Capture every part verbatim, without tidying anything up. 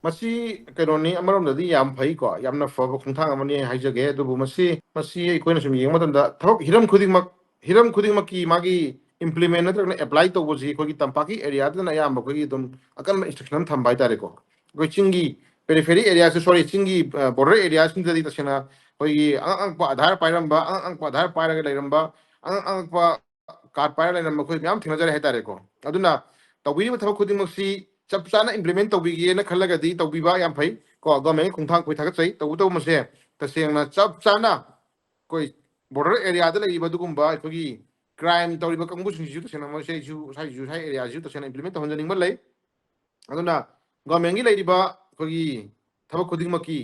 ꯃꯁꯤ ꯀꯩꯅꯣꯅꯤ, ꯑꯃꯔꯣꯝꯗꯗꯤ ꯌꯥꯝ ꯐꯩꯀꯣ, ꯌꯥꯝꯅ ꯐꯕ ꯈꯣꯡꯊꯥꯡ ꯑꯃꯅꯤ ꯍꯥꯏꯖꯒꯦ꯫ ꯑꯗꯨꯕꯨ ꯃꯁꯤ, ꯃꯁꯤ ꯑꯩꯈꯣꯏꯅ ꯁꯨꯝ ꯌꯦꯡꯕ ꯃꯇꯝꯗ ꯊꯕꯛ ꯍꯤꯔꯝ ꯈꯨꯗꯤꯡꯃꯛ, ꯍꯤꯔꯝ ꯈꯨꯗꯤꯡꯃꯛꯀꯤ ꯃꯥꯒꯤ implement ꯅꯠꯇ꯭ꯔꯒꯅ apply ꯇꯧꯕꯁꯤ ꯑꯩꯈꯣꯏꯒꯤ ꯇꯝꯄꯥꯛꯀꯤ areaꯗꯅ ꯑꯌꯥꯝꯕ ꯑꯩꯈꯣꯏꯒꯤ ꯑꯗꯨꯝ ꯑꯀꯟꯕ instruction ꯑꯃ ꯊꯝꯕ ꯍꯥꯏꯇꯥꯔꯦꯀꯣ꯫ ꯑꯩꯈꯣꯏ ꯆꯤꯡꯒꯤ periphery areaꯁꯨ, sorry, ꯆꯤꯡꯒꯤ border areaꯁꯤꯡꯗꯗꯤ ꯇꯁꯦꯡꯅ ꯑꯩꯈꯣꯏꯒꯤ ꯑꯉꯛ ꯑꯉꯛꯄ ꯑꯙꯥꯔ ꯄꯥꯏꯔꯝꯕ, ꯑꯉꯛ ꯑꯉꯛꯄ ꯑꯙꯥꯔ ꯄꯥꯏꯔꯒ ꯂꯩꯔꯝꯕ, ꯑꯉꯛ ꯑꯉꯛꯄ card ꯄꯥꯏꯔ ꯂꯩꯔꯝꯕ ꯑꯩꯈꯣꯏ ꯃꯌꯥꯝ ꯊꯦꯡꯅꯖꯔꯦ ꯍꯥꯏꯇꯥꯔꯦꯀꯣ꯫ ꯑꯗꯨꯅ ꯇꯧꯕꯤꯔꯤꯕ ꯊꯕꯛ ꯈꯨꯗꯤꯡꯃꯛꯁꯤ ꯆꯞ ꯆꯥꯅ implement ꯇꯧꯕꯤꯒꯦꯅ ꯈꯜꯂꯒꯗꯤ ꯇꯧꯕꯤꯕ ꯌꯥꯝ ꯐꯩ ꯀꯣ꯫ Governmentꯀꯤ ꯈꯣꯡꯊꯥꯡ ꯑꯩꯈꯣꯏ ꯊꯥꯒꯠꯆꯩ꯫ ꯇꯧꯕꯇꯕꯨ ꯃꯁꯦ ꯇꯁꯦꯡꯅ ꯆꯞ ꯆꯥꯅ ꯑꯩꯈꯣꯏ border areaꯗ ꯂꯩꯔꯤꯕ ꯑꯗꯨꯒꯨꯝꯕ ꯑꯩꯈꯣꯏꯒꯤ crime ꯇꯧꯔꯤꯕ ꯀꯥꯡꯕꯨꯁꯤꯡꯁꯤꯁꯨ ꯇꯁꯦꯡꯅ ꯃꯁꯦꯁꯨ ꯁ꯭ꯋꯥꯏꯁꯤꯁꯨ, ꯁ꯭ꯋꯥꯏ areaꯁꯤꯁꯨ ꯇꯁꯦꯡꯅ implement ꯇꯧꯍꯟꯖꯅꯤꯡꯕ ꯂꯩ꯫ ꯑꯗꯨꯅ governmentꯀꯤ ꯂꯩꯔꯤꯕ ꯑꯩꯈꯣꯏꯒꯤ ꯊꯕꯛ ꯈꯨꯗꯤꯡꯃꯛꯀꯤ,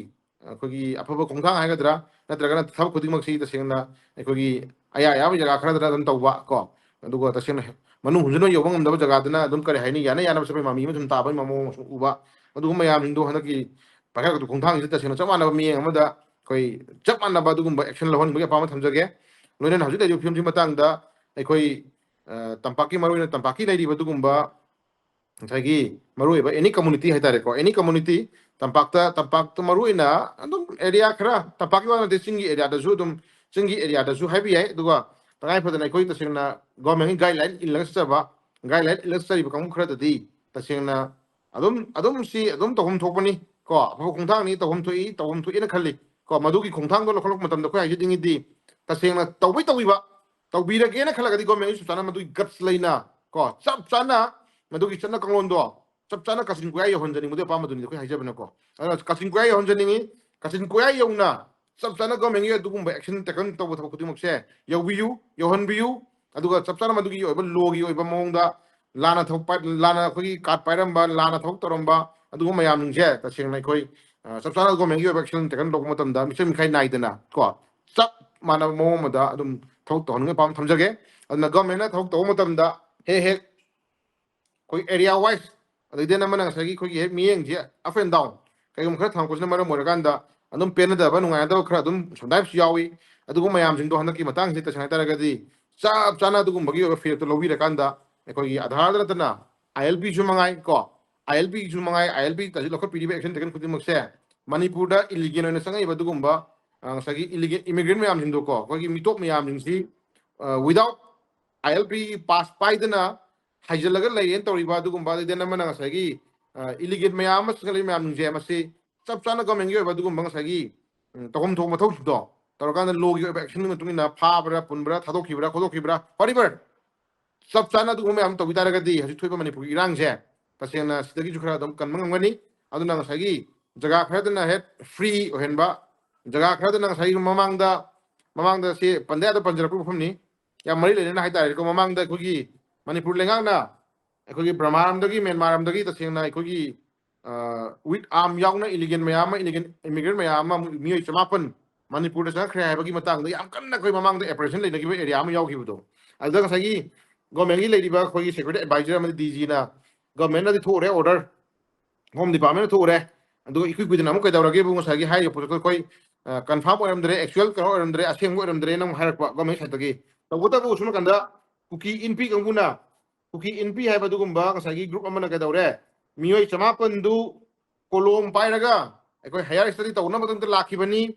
ꯑꯩꯈꯣꯏꯒꯤ ꯑꯐꯕ ꯈꯣꯡꯊꯥꯡ ꯍꯥꯏꯒꯗ꯭ꯔꯥ, ꯅꯠꯇ꯭ꯔꯒꯅ ꯊꯕꯛ ꯈꯨꯗꯤꯡꯃꯛꯁꯤ ꯇꯁꯦꯡꯅ ꯑꯩꯈꯣꯏꯒꯤ ꯑꯌꯥ ꯑꯌꯥꯕ ꯖꯒꯥ ꯈꯔꯗꯅ ꯑꯗꯨꯝ ꯇꯧꯕ ꯀꯣ, ꯑꯗꯨꯒ ꯇꯁꯦꯡꯅ ꯃꯅꯨꯡ ꯍꯨꯟꯖꯤꯟꯕ ꯌꯧꯕ ꯉꯝꯗꯕ ꯖꯒꯥꯗꯅ ꯑꯗꯨꯝ ꯀꯔꯤ ꯍꯥꯏꯅꯤ, ꯌꯥꯅ ꯌꯥꯅꯕ ꯆꯠꯄꯒꯤ ꯃꯃꯤ ꯑꯃ ꯁꯨꯝ ꯇꯥꯕꯒꯤ ꯃꯑꯣꯡ ꯑꯃꯁꯨ ꯎꯕ, ꯑꯗꯨꯒꯨꯝꯕ ꯃꯌꯥꯝꯁꯤꯡꯗꯣ ꯍꯟꯗꯛꯀꯤ ꯄꯥꯏꯈꯠꯂꯛꯄ ꯈꯣꯡꯊꯥꯡꯁꯤꯗ ꯇꯁꯦꯡꯅ ꯆꯞ ꯃꯥꯟꯅꯕ ꯃꯤꯠꯌꯦꯡ ꯑꯃꯗ ꯑꯩꯈꯣꯏ ꯆꯞ ꯃꯥꯟꯅꯕ ꯑꯗꯨꯒꯨꯝꯕ action ꯂꯧꯍꯟꯅꯤꯡꯕꯒꯤ ꯑꯄꯥꯝꯕ ꯊꯝꯖꯒꯦ꯫ ꯂꯣꯏꯅꯅ ꯍꯧꯖꯤꯛ ꯂꯩꯔꯤꯕ ꯐꯤꯕꯝꯁꯤ ꯃꯇꯥꯡꯗ ꯑꯩꯈꯣꯏ, ꯑ, ꯇꯝꯄꯥꯛꯀꯤ, ꯃꯔꯨꯑꯣꯏꯅ ꯇꯝꯄꯥꯛꯀꯤ ꯂꯩꯔꯤꯕ ꯑꯗꯨꯒꯨꯝꯕ ꯉꯁꯥꯏꯒꯤ ꯃꯔꯨꯑꯣꯏꯕ any community ꯍꯥꯏꯇꯥꯔꯦꯀꯣ, any community, ꯇꯝꯄꯥꯛꯇ, ꯇꯝꯄꯥꯛꯇ ꯃꯔꯨꯑꯣꯏꯅ ꯑꯗꯨꯝ area ꯈꯔ, ꯇꯝꯄꯥꯛꯀꯤ ꯋꯥ ꯅꯠꯇꯦ, ꯆꯤꯡꯒꯤ areaꯗꯁꯨ ꯑꯗꯨꯝ, ꯆꯤꯡꯒꯤ areaꯗꯁꯨ ꯍꯥꯏꯕ ꯌꯥꯏ꯫ ꯑꯗꯨꯒ ꯇꯉꯥꯏ ꯐꯗꯅ ꯑꯩꯈꯣꯏ ꯇꯁꯦꯡꯅ governmentꯀꯤ guideline ꯏꯜꯂꯒ ꯆꯠꯆꯕ, guideline ꯏꯜꯂꯒ ꯆꯠꯆꯔꯤꯕ ꯀꯥꯡꯕꯨ ꯈꯔꯗꯗꯤ ꯇꯁꯦꯡꯅ ꯑꯗꯨꯝ, ꯑꯗꯨꯝ ꯁꯤ ꯑꯗꯨꯝ ꯇꯧꯐꯝ ꯊꯣꯛꯄꯅꯤ ꯀꯣ, ꯑꯐꯕ ꯈꯣꯡꯊꯥꯡꯅꯤ, ꯇꯧꯐꯝ ꯊꯣꯛꯏ, ꯇꯧꯐꯝ ꯊꯣꯛꯏꯅ ꯈꯜꯂꯤ ꯀꯣ꯫ ꯃꯗꯨꯒꯤ ꯈꯣꯡꯊꯥꯡꯗꯣ ꯂꯧꯈꯠꯂꯛꯄ ꯃꯇꯝꯗ ꯑꯩꯈꯣꯏ ꯍꯥꯏꯖꯅꯤꯡꯉꯤꯗꯤ ꯇꯁꯦꯡꯅ ꯇꯧꯕꯩ ꯇꯧꯕꯤꯕ, ꯇꯧꯕꯤꯔꯒꯦꯅ ꯈꯜꯂꯒꯗꯤ governmentꯅ ꯆꯞ ꯆꯥꯅ ꯃꯗꯨꯒꯤ guts ꯂꯩꯅ ꯀꯣ, ꯆꯞ ꯆꯥꯅ ꯃꯗꯨꯒꯤ ꯆꯠꯅ ꯀꯥꯡꯂꯣꯟꯗꯣ ꯆꯞ ꯆꯥꯅ ꯀꯥꯆꯤꯟ ꯀꯣꯌꯥ ꯌꯧꯍꯟꯖꯅꯤꯡꯕꯗꯨꯒꯤ ꯑꯄꯥꯝꯕꯗꯨꯅꯤ ꯑꯩꯈꯣꯏ ꯍꯥꯏꯖꯕꯅꯀꯣ꯫ ꯑꯗꯨꯅ ꯀꯥꯆꯤꯟ ꯀꯣꯌꯥ ꯌꯧꯍꯟꯖꯅꯤꯡꯉꯤ, ꯀꯥꯆꯤꯟ ꯀꯣꯌꯥ ꯌꯧꯅ ꯆꯞ ꯆꯥꯅ governmentꯀꯤ ꯑꯗꯨꯒꯨꯝꯕ action taken ꯇꯧꯕ ꯊꯕꯛ ꯈꯨꯗꯤꯡꯃꯛꯁꯦ ꯌꯧꯕꯤꯌꯨ, ꯌꯧꯍꯟꯕꯤꯌꯨ꯫ ꯑꯗꯨꯒ ꯆꯞ ꯆꯥꯅ ꯃꯗꯨꯒꯤ ꯑꯣꯏꯕ lawꯒꯤ ꯑꯣꯏꯕ ꯃꯑꯣꯡꯗ ꯂꯥꯟꯅ ꯊꯕꯛ ꯄꯥꯏ-, ꯂꯥꯟꯅ ꯑꯩꯈꯣꯏꯒꯤ card ꯄꯥꯏꯔꯝꯕ, ꯂꯥꯟꯅ ꯊꯕꯛ ꯇꯧꯔꯝꯕ ꯑꯗꯨꯒꯨꯝꯕ ꯃꯌꯥꯝꯁꯤꯡꯁꯦ ꯇꯁꯦꯡꯅ ꯑꯩꯈꯣꯏ, ꯑ, ꯆꯞ ꯆꯥꯅ governmentꯀꯤ ꯑꯣꯏꯕ action taken ꯂꯧꯕ ꯃꯇꯝꯗ ꯃꯤꯆꯪ ꯃꯤꯈꯥꯏ ꯅꯥꯏꯗꯅ ꯀꯣ, ꯆꯞ ꯃꯥꯟꯅꯕ ꯃꯑꯣꯡ ꯑꯃꯗ ꯑꯗꯨꯝ ꯊꯕꯛ ꯇꯧꯍꯟꯅꯤꯡꯕꯒꯤ ꯑꯄꯥꯝꯕ ꯊꯝꯖꯒꯦ꯫ ꯑꯗꯨꯅ governmentꯅ ꯊꯕꯛ ꯇꯧꯕ ꯃꯇꯝꯗ ꯍꯦꯛ ꯍꯦꯛ ꯑꯩꯈꯣꯏ area wise, ꯑꯗꯩꯗꯤ ꯑꯃꯅ ꯉꯁꯥꯏꯒꯤ ꯑꯩꯈꯣꯏꯒꯤ ꯍꯦꯛ ꯃꯤꯠꯌꯦꯡꯁꯦ up and down, ꯀꯩꯒꯨꯝꯕ ꯈꯔ ꯊꯝꯃꯛꯄꯁꯤꯅ ꯃꯔꯝ ꯑꯣꯏꯔꯀꯥꯟꯗ ꯑꯗꯨꯝ ꯄꯦꯟꯅꯗꯕ, ꯅꯨꯡꯉꯥꯏꯅꯗꯕ ꯈꯔ ꯑꯗꯨꯝ sometimes ꯌꯥꯎꯏ꯫ ꯑꯗꯨꯒꯨꯝꯕ ꯃꯌꯥꯝꯁꯤꯡꯗꯣ ꯍꯟꯗꯛꯀꯤ ꯃꯇꯥꯡꯁꯤꯗ ꯇꯁꯦꯡꯅ ꯍꯥꯏꯇꯥꯔꯒꯗꯤ ꯆꯞ ꯆꯥꯅ ꯑꯗꯨꯒꯨꯝꯕꯒꯤ ꯑꯣꯏꯕ ꯐꯤꯔꯦꯞꯇꯣ ꯂꯧꯕꯤꯔꯀꯥꯟꯗ ꯑꯩꯈꯣꯏꯒꯤ ꯑꯥꯙꯥꯔꯗ ꯅꯠꯇꯅ ILPꯁꯨ ꯃꯉꯥꯏ ꯀꯣ, ꯑꯥꯏ ꯑꯦꯜ ꯄꯤꯒꯤꯁꯨ ꯃꯉꯥꯏ, ꯑꯥꯏ ꯑꯦꯜ ꯄꯤ ꯇꯁꯨ ꯂꯧꯈꯠꯄꯤꯔꯤꯕ action taken ꯈꯨꯗꯤꯡꯃꯛꯁꯦ ꯃꯅꯤꯄꯨꯔꯗ illegal ꯑꯣꯏꯅ ꯆꯪꯉꯛꯏꯕ ꯑꯗꯨꯒꯨꯝꯕ, ꯑ, ꯉꯁꯥꯏꯒꯤ illegal immigrant ꯃꯌꯥꯝꯁꯤꯡꯗꯣꯀꯣ, ꯑꯩꯈꯣꯏꯒꯤ ꯃꯤꯇꯣꯞ ꯃꯌꯥꯝꯁꯤꯡꯁꯤ, ꯑ, without ꯑꯥꯏ ꯑꯦꯜ ꯄꯤ pass ꯄꯥꯏꯗꯅ ꯍꯥꯏꯖꯤꯜꯂꯒ ꯂꯩꯔꯦꯅ ꯇꯧꯔꯤꯕ ꯑꯗꯨꯒꯨꯝꯕ, ꯑꯗꯩ then ꯑꯃꯅ ꯉꯁꯥꯏꯒꯤ, ꯑ, illegal ꯃꯌꯥꯝ ꯑꯃ ꯆꯪꯁꯤꯜꯂꯛꯏ ꯃꯌꯥꯝꯁꯤꯡꯁꯦ, ꯃꯁꯤ ꯆꯞ ꯆꯥꯅ government ꯀꯤ ꯑꯣꯏꯕ ꯑꯗꯨꯒꯨꯝꯕ ꯉꯁꯥꯏꯒꯤ, ꯎꯝ, ꯇꯧꯐꯝ ꯊꯣꯛꯄ ꯃꯊꯧꯁꯤꯡꯗꯣ ꯇꯧꯔꯀꯥꯟꯗ law ꯒꯤ ꯑꯣꯏꯕ action ꯒꯤ ꯃꯇꯨꯡ ꯏꯟꯅ ꯐꯥꯕ꯭ꯔꯥ, ꯄꯨꯟꯕ꯭ꯔꯥ, ꯊꯥꯗꯣꯛꯈꯤꯕ꯭ꯔꯥ, ꯈꯣꯠꯇꯣꯛꯈꯤꯕ꯭ꯔꯥ, whatever, ꯆꯞ ꯆꯥꯅ ꯑꯗꯨꯒꯨꯝꯕ ꯃꯌꯥꯝ ꯇꯧꯕꯤ ꯇꯥꯔꯒꯗꯤ ꯍꯧꯖꯤꯛ ꯊꯣꯛꯏꯕ ꯃꯅꯤꯄꯨꯔꯒꯤ ꯏꯔꯥꯡꯁꯦ ꯇꯁꯦꯡꯅ ꯁꯤꯗꯒꯤꯁꯨ ꯈꯔ ꯑꯗꯨꯝ ꯀꯟꯕ ꯉꯝꯒꯅꯤ꯫ ꯑꯗꯨꯅ ꯉꯁꯥꯏꯒꯤ ꯖꯒꯥ ꯈꯔꯗꯅ ꯍꯦꯛ free ꯑꯣꯏꯍꯟꯕ, ꯖꯒꯥ ꯈꯔꯗꯅ ꯉꯁꯥꯏꯒꯤ ꯃꯃꯥꯡꯗ, ꯃꯃꯥꯡꯗ ꯁꯤ ꯄꯟꯗ ꯌꯥꯗ ꯄꯟꯖꯔꯛꯄ ꯃꯐꯝꯅꯤ, ꯌꯥꯝ ꯃꯔꯤ ꯂꯩꯅꯅ ꯍꯥꯏꯇꯥꯔꯦꯀꯣ꯫ ꯃꯃꯥꯡꯗ ꯑꯩꯈꯣꯏꯒꯤ ꯃꯅꯤꯄꯨꯔ ꯂꯩꯉꯥꯛꯅ ꯑꯩꯈꯣꯏꯒꯤ ꯕ꯭ꯔꯃꯥꯔꯣꯝꯗꯒꯤ, ꯃ꯭ꯌꯥꯟꯃꯥꯔꯔꯣꯝꯗꯒꯤ ꯇꯁꯦꯡꯅ ꯑꯩꯈꯣꯏꯒꯤ, ꯑ, with arm ꯌꯥꯎꯅ illegal ꯃꯌꯥꯝ ꯑꯃ, illegal immigrant ꯃꯌꯥꯝ ꯑꯃ, ꯃꯤꯑꯣꯏ ꯆꯃꯥꯄꯟ ꯃꯅꯤꯄꯨꯔꯗ ꯆꯪꯉꯛꯈ꯭ꯔꯦ ꯍꯥꯏꯕꯒꯤ ꯃꯇꯥꯡꯗ ꯌꯥꯝ ꯀꯟꯅ ꯑꯩꯈꯣꯏ ꯃꯃꯥꯡꯗ apprehension ꯂꯩꯅꯈꯤꯕ area ꯑꯃ ꯌꯥꯎꯈꯤꯕꯗꯣ, ꯑꯗꯨꯗ ꯉꯁꯥꯏꯒꯤ government ꯀꯤ ꯂꯩꯔꯤꯕ ꯑꯩꯈꯣꯏꯒꯤ security advisor ꯑꯃꯗꯤ D G ꯅ government ꯅꯗꯤ ꯊꯣꯛꯎꯔꯦ order, Home Department ꯅ ꯊꯣꯛꯎꯔꯦ, ꯑꯗꯨꯒ ꯏꯀꯨꯏ ꯀꯨꯏꯗꯅ ꯑꯃꯨꯛ ꯀꯩꯗꯧꯔꯒꯦꯕꯨ ꯉꯁꯥꯏꯒꯤ ꯍꯥꯏꯔꯤꯕ ꯄꯣꯠꯇꯣ ꯑꯩꯈꯣꯏ, ꯑ, confirm ꯑꯣꯏꯔꯝꯗ꯭ꯔꯦ, actual ꯀꯩꯅꯣ ꯑꯣꯏꯔꯝꯗ꯭ꯔꯦ, ꯑꯁꯦꯡꯕ ꯑꯣꯏꯔꯝꯗ꯭ꯔꯦꯅ ꯑꯃꯨꯛ ꯍꯥꯏꯔꯛꯄ government side ꯇꯒꯤ꯫ ꯇꯧꯕꯇꯕꯨ ꯑꯁꯨꯝ ꯅꯥꯀꯟꯗ ꯀꯨꯀꯤ ꯏꯟꯄꯤ ꯀꯥꯡꯕꯨꯅ, ꯀꯨꯀꯤ ꯏꯟꯄꯤ ꯍꯥꯏꯕ ꯑꯗꯨꯒꯨꯝꯕ ꯉꯁꯥꯏꯒꯤ group ꯑꯃꯅ ꯀꯩꯗꯧꯔꯦ, ꯃꯤꯑꯣꯏ ꯆꯃꯥꯄꯟꯗꯨ ꯀꯣꯂꯣꯝ ꯄꯥꯏꯔꯒ ꯑꯩꯈꯣꯏ higher study ꯇꯧꯅꯕꯗꯃꯛꯇ ꯂꯥꯛꯈꯤꯕꯅꯤ꯫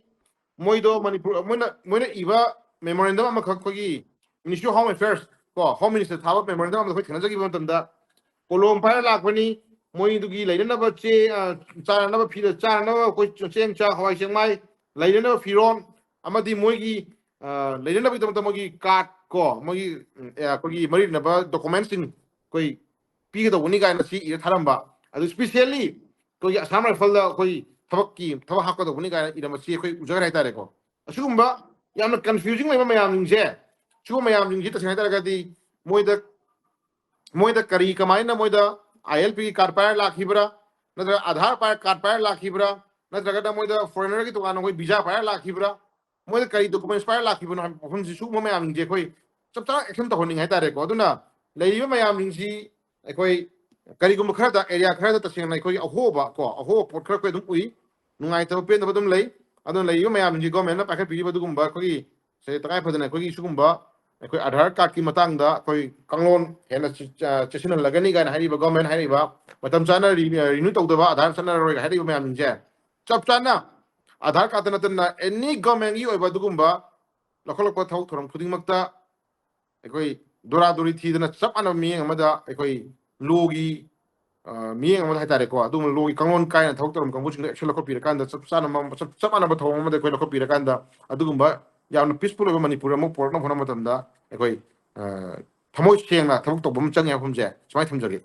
ꯃꯣꯏꯗꯣ ꯃꯅꯤꯄꯨꯔ, ꯃꯣꯏꯅ, ꯃꯣꯏꯅ ꯏꯕ memorandum ꯑꯃꯈꯛ ꯑꯩꯈꯣꯏꯒꯤ Ministry of Home Affairs ꯀꯣ, Home Minister ꯊꯥꯕ memorandum ꯑꯃꯗ ꯑꯩꯈꯣꯏ ꯊꯦꯡꯅꯖꯈꯤꯕ ꯃꯇꯝꯗ ꯀꯣꯂꯣꯝ ꯄꯥꯏꯔ ꯂꯥꯛꯄꯅꯤ, ꯃꯣꯏꯗꯨꯒꯤ ꯂꯩꯅꯅꯕ ꯆꯦ, ꯑ, ꯆꯥꯅꯅꯕ ꯐꯤꯔ-, ꯆꯥꯅꯅꯕ ꯑꯩꯈꯣꯏ ꯆꯦꯡ ꯆꯥꯛ ꯍꯋꯥꯏ ꯆꯦꯡꯃꯥꯏ, ꯂꯩꯅꯅꯕ ꯐꯤꯔꯣꯜ, ꯑꯃꯗꯤ ꯃꯣꯏꯒꯤ, ꯑ, ꯂꯩꯅꯅꯕꯒꯤꯗꯃꯛꯇ ꯃꯣꯏꯒꯤ card ꯀꯣ, ꯃꯣꯏꯒꯤ, ꯎꯝ, ꯑꯦ, ꯑꯩꯈꯣꯏꯒꯤ ꯃꯔꯤ ꯂꯩꯅꯕ document ꯁꯤꯡ ꯑꯩꯈꯣꯏ ꯄꯤꯒꯗꯧꯕꯅꯤ ꯀꯥꯏꯅ ꯁꯤ ꯏꯔ ꯊꯥꯔꯝꯕ꯫ ꯑꯗꯨ specially ꯑꯩꯈꯣꯏꯒꯤ Assam Rifle ꯗ ꯑꯩꯈꯣꯏ ꯊꯕꯛꯀꯤ, ꯊꯕꯛ ꯍꯥꯞꯀꯗꯧꯕꯅꯤ ꯀꯥꯏꯅ ꯏꯔꯝꯕꯁꯤ ꯑꯩꯈꯣꯏ ꯎꯖꯈ꯭ꯔꯦ ꯍꯥꯏꯇꯥꯔꯦꯀꯣ꯫ ꯑꯁꯤꯒꯨꯝꯕ ꯌꯥꯝꯅ confusing ꯑꯣꯏꯕ ꯃꯌꯥꯝꯁꯤꯡꯁꯦ, ꯁꯤꯒꯨꯝꯕ ꯃꯌꯥꯝꯁꯤꯡꯁꯤ ꯇꯁꯦꯡꯅ ꯍꯥꯏꯇꯥꯔꯒꯗꯤ ꯃꯣꯏꯗ, ꯃꯣꯏꯗ ꯀꯔꯤ, ꯀꯃꯥꯏꯅ ꯃꯣꯏꯗ I L P ꯒꯤ card ꯄꯥꯏꯔ ꯂꯥꯛꯈꯤꯕ꯭ꯔꯥ, ꯅꯠꯇ꯭ꯔꯒ Aadhaar ꯄꯥꯏ-, card ꯄꯥꯏꯔ ꯂꯥꯛꯈꯤꯕ꯭ꯔꯥ, ꯅꯠꯇ꯭ꯔꯒꯅ ꯃꯣꯏꯗ foreigner ꯒꯤ ꯇꯣꯉꯥꯟꯅ ꯃꯣꯏ visa ꯄꯥꯏꯔ ꯂꯥꯛꯈꯤꯕ꯭ꯔꯥ, ꯃꯣꯏꯗ ꯀꯔꯤ documents ꯄꯥꯏꯔ ꯂꯥꯛꯈꯤꯕꯅꯣ ꯍꯥꯏꯕ ꯋꯥꯐꯝꯁꯤ, ꯁꯤꯒꯨꯝꯕ ꯃꯌꯥꯝꯁꯤꯡꯁꯦ ꯑꯩꯈꯣꯏ ꯆꯞ ꯆꯥꯅ action ꯇꯧꯍꯟꯅꯤꯡꯉꯦ ꯍꯥꯏꯇꯥꯔꯦꯀꯣ꯫ ꯑꯗꯨꯅ ꯂꯩꯔꯤꯕ ꯃꯌꯥꯝꯁꯤꯡꯁꯤ ꯑꯩꯈꯣꯏ ꯀꯔꯤꯒꯨꯝꯕ ꯈꯔꯗ, area ꯈꯔꯗ ꯇꯁꯦꯡꯅ ꯑꯩꯈꯣꯏꯒꯤ ꯑꯍꯣꯕ ꯀꯣ, ꯑꯍꯣꯕ ꯄꯣꯠ ꯈꯔ ꯑꯩꯈꯣꯏ ꯑꯗꯨꯝ ꯎꯏ, ꯅꯨꯡꯉꯥꯏꯇꯕ ꯄꯦꯟꯗꯕ ꯑꯗꯨꯝ ꯂꯩ꯫ ꯑꯗꯨꯅ ꯂꯩꯔꯤꯕ ꯃꯌꯥꯝꯁꯤ government ꯅ ꯄꯥꯏꯈꯠꯄꯤꯔꯤꯕ ꯑꯗꯨꯒꯨꯝꯕ ꯑꯩꯈꯣꯏꯒꯤ ꯁꯦ ꯇꯉꯥꯏ ꯐꯗꯅ ꯑꯩꯈꯣꯏꯒꯤ ꯁꯤꯒꯨꯝꯕ, ꯑꯩꯈꯣꯏ ꯑꯥꯙꯥꯔ ꯀꯥꯔꯗꯀꯤ ꯃꯇꯥꯡꯗ ꯑꯩꯈꯣꯏ ꯀꯥꯡꯂꯣꯟ ꯍꯦꯟꯅ ꯆꯦ- ꯑ, ꯆꯦꯠꯁꯤꯟꯍꯜꯂꯒꯅꯤ ꯀꯥꯏꯅ ꯍꯥꯏꯔꯤꯕ, ꯒꯣꯔꯃꯦꯟ ꯍꯥꯏꯔꯤꯕ, ꯃꯇꯝ ꯆꯥꯅ ꯔꯤ- ꯔꯤꯅ꯭ꯌꯨ ꯇꯧꯗꯕ, ꯑꯥꯙꯥꯔ ꯆꯠꯅꯔꯔꯣꯏꯒ ꯍꯥꯏꯔꯤꯕ ꯃꯌꯥꯝꯁꯤꯡꯁꯦ, ꯆꯞ ꯆꯥꯅ ꯑꯥꯙꯥꯔ ꯀꯥꯔꯗꯇ ꯅꯠꯇꯅ ꯑꯦꯅꯤ ꯒꯣꯔꯃꯦꯟꯒꯤ ꯑꯣꯏꯕ ꯑꯗꯨꯒꯨꯝꯕ ꯂꯧꯈꯠꯂꯛꯄ ꯊꯕꯛ ꯊꯧꯔꯝ ꯈꯨꯗꯤꯡꯃꯛꯇ ꯑꯩꯈꯣꯏ ꯗꯣꯔꯥꯗꯣꯔꯤ ꯊꯤꯗꯅ ꯆꯞ ꯃꯥꯟꯅꯕ ꯃꯤꯠꯌꯦꯡ ꯑꯃꯗ ꯑꯩꯈꯣꯏ ꯂꯣꯒꯤ, ꯑ, ꯃꯤꯠꯌꯦꯡ ꯑꯃꯗ ꯍꯥꯏꯇꯥꯔꯦꯀꯣ, ꯑꯗꯨꯒꯨꯝꯕ ꯂꯣꯒꯤ ꯀꯥꯡꯂꯣꯟ ꯀꯥꯏꯅ ꯊꯕꯛ ꯊꯧꯔꯝ ꯀꯥꯡꯕꯨꯁꯤꯡꯗ ꯑꯦꯛꯁꯟ ꯂꯧꯈꯠꯄꯤꯔꯀꯥꯟꯗ, ꯆꯞ ꯆꯥꯅ ꯃ-, ꯆꯞ, ꯆꯞ ꯃꯥꯟꯅꯕ ꯊꯧꯑꯣꯡ ꯑꯃꯗ ꯑꯩꯈꯣꯏ ꯂꯧꯈꯠꯄꯤꯔꯀꯥꯟꯗ, ꯑꯗꯨꯒꯨꯝꯕ ꯌꯥꯝꯅ ꯄꯤꯁꯐꯨꯜ ꯑꯣꯏꯕ ꯃꯅꯤꯄꯨꯔ ꯑꯃ ꯄꯨꯔꯛꯅꯕ ꯍꯣꯠꯅꯕ ꯃꯇꯝꯗ ꯑꯩꯈꯣꯏ, ꯑ, ꯊꯃꯣꯏ ꯁꯦꯡꯅ ꯊꯕꯛ ꯇꯧꯕ ꯑꯃ ꯆꯪꯉꯦ ꯍꯥꯏꯕ ꯋꯥꯐꯝꯁꯦ ꯁꯨꯃꯥꯏꯅ ꯊꯝꯖꯒꯦ꯫